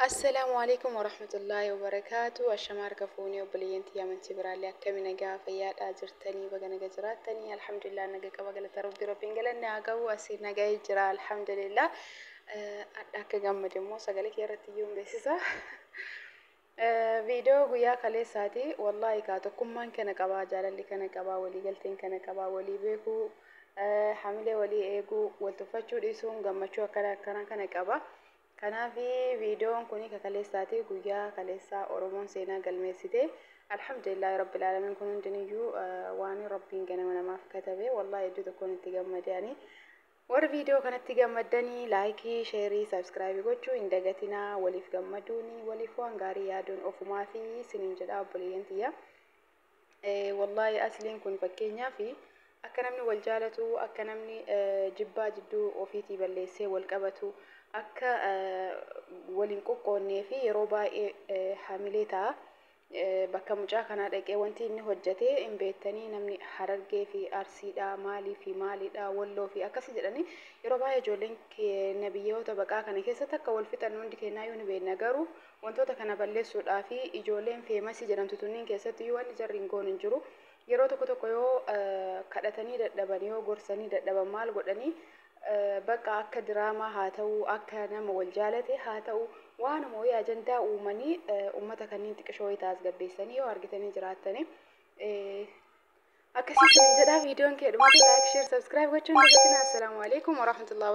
Assalaamu alaikum warahmatullaahi wabarakaatu. Ashamaa harka fuunee obboleeyyan tiyya amantii biraallee akkami nagaa fayyaadhaa jirtanii baga naga jiraattanii alhamdulillah naga qaba galata rabbi rabbiin galanni haa gahu asii nagahee jira alhamdulillah. Adha akka gammade immoo sagalee kee irratti iyyuu hin beeksisa. Viidiyoo guyyaa kaleessaati wallaahi kaa tokkummaan kana qabaa jaalalli kana qabaa waliigalteen kana qabaa walii beekuu hamilee walii eeguu wal tuffachuu dhiisuun gammachuu akkana akkana kana qaba. Kanaaf viidiyoon kun ka kaleessaati guyyaa kaleessaa Oromoon seenaa galmeessite. Alhamdulillahi rabbil aalamiin kun hundiniyyuu waan rabbiin ganama namaaf katabe wallaahi hedduu tokkoon itti gammade ani. Warri viidiyoo kanatti gammaddanii like, share, subscribe gochuu hin dagatinaa waliif gammaduuni waliif waan gaarii yaaduun ofumaa fi isiniin jedha obboleeyyan tiyya. Wallaahi asliin kun fakkeenyaaf akka namni wal jaalatu akka namni jibbaa jidduu ofiitii balleessee wal qabatu akka wal hin qoqqoonnee fi yeroo baay'ee hamilee ta'a. Bakka mucaa kanaa dhaqee wanti inni hojjete hin beektanii namni Harargee fi Arsiidha maalii fi maaliidha Walloo fi akkasii jedhanii yeroo baay'ee ijoolleen keenya biyyoota baqaa kana keessatti akka wal fixan hundi keenyaayyuu ni beekna garuu wantoota kana balleessuudhaa fi ijoolleen famous jedhamtu tunniin keessatti iyyuu wanni jarri hin goone hin jiru. Yeroo tokko tokko yoo kadhatanii dadhaban yoo gorsanii dadhaban maal godhanii bakka akka diraamaa haa ta'u akka nama wal jaalate haa ta'u waanuma wayii ajandaa uumanii uummata kanneen xiqqishoo wayii tasgabbeessanii yoo argitanii jiraattanii akkasii isin jedhaa viidiyoon kee dhumate like, share, subscribe gochuun dagatinaa. Assalaamu alaikum warahmatullahi.